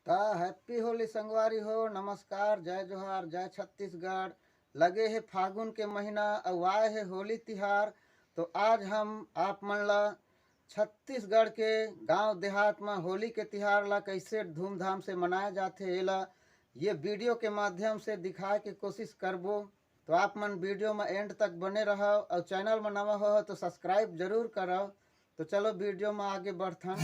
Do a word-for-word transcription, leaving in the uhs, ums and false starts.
त हैप्पी होली संगवारी हो, नमस्कार, जय जोहार, जय छत्तीसगढ़। लगे हे फागुन के महीना अउ आए हे होली तिहार। तो आज हम आप मन ला छत्तीसगढ़ के गांव देहात म होली के तिहार ला कैसे धूमधाम से मनाया जाथे, एला ये वीडियो के माध्यम से दिखाए के कोशिश करबो। तो आप मन वीडियो म एंड तक बने रहव अउ चैनल म नवा हो तो सब्सक्राइब जरूर करव। तो चलो वीडियो म आगे बढ़थन।